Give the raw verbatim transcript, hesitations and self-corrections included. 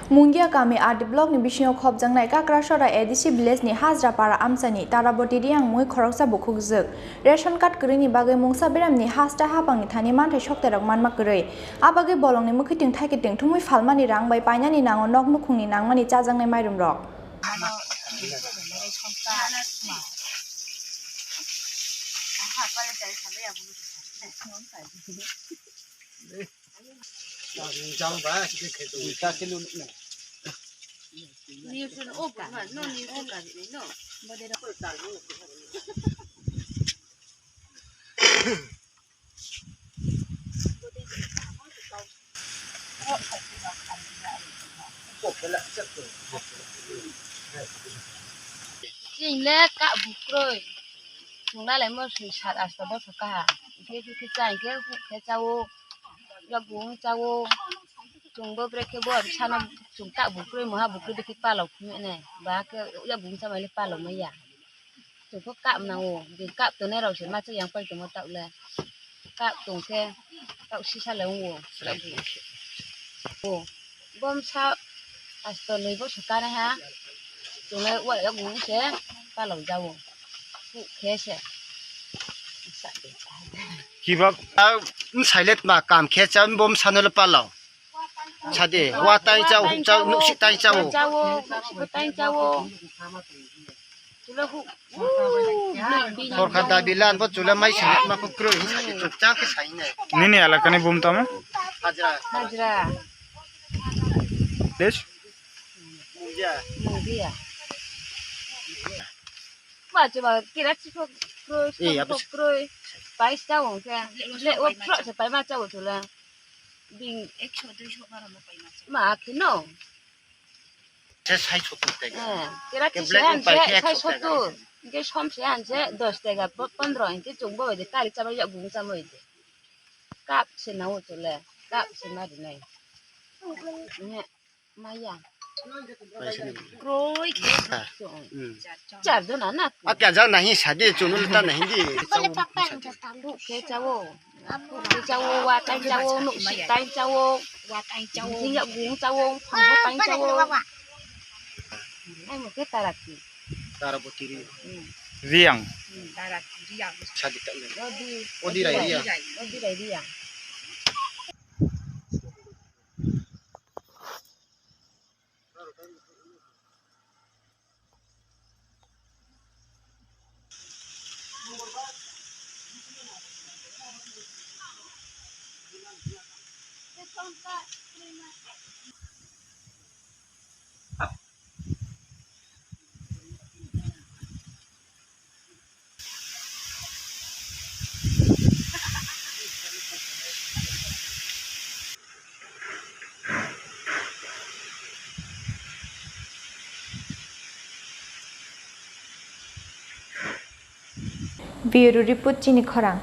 Mungia kami R D block ni bisingo khopjaknai Kakrasora A D C village ni Hajra para amchani Taraboti Riyang mui khoroksa bukhukjwk. Ration card kwrwini bagwi mungsa beramni hasta hapangni thani manthai sokterok manma kwrwi. A bagwi bolongni mwkhwtwng thaikiting thumwi phalmani rang bai painani nango nok nukhungni nangmani chajaknai mairumrok. Chwng le ka bukroi. Chwng nalaimo soi sat asta bosor kaha. Hwnkhe hwnkhe cha hwnkhe huk khe chao. Yakung chao. Chwngbo brekhe bo sano chwng ta bukroi moha bukroi dekhe palok phunuknai. Ba khe yakung chamani palok maya. Chwngkhe kap nango, bini kap tongnai rok se masa yang pai tongo taule. Kap tongkhe tauk sisa le wngo. O, bomsa asto nwi boso kanai ha. Chwngno wa yakung se palok jao. Khe se. Kibak, ah, bwsai le tma kam khe cha, bomsa no le palok. Sadi, wa tai chao, huk chao, nuksi tai chao. Chao, nuksi tai chao. Chula hu. Sorkar dabi lan bo chula mai sini ma ko kroi sadi chukchang ke sai nai. Nini alakani bum tamo? Hajra. Hajra. Des? Mugia. Mugia. Ma chuma kira chikho kroi, eh, chikho kroi. Pais chao ke. Le o pro se pai ma chao chula. Bing ekso duiso barano pai ma chao. Ma kheno. Se sai sottur tega. Eh, kera kisa han se sai sottur. Hingke som se han se dos tega, po-, pondro, hingke chwng bo de kari chaba yakung chama de. Kap se na o chole, kap se na de nai. Ne, maya. Pai se ne. Kroi khe. Ah. Chwng. Hmm. Char jona na. Ake aja nahi sadi chunu ta nahi di. Khe chao. Khe chao, wa tai chao, nuksi tai chao. Wa tai chao. Jing yakung chao, phangbo tai chao. Ai mo khe Taraki. Taraboti ri. Hmm. Riyang. Hmm, Taraki Riyang. Sadi ta. Odi. Odi rai Riyang. Odi rai Riyang. Bureau Report, Chini Khorang.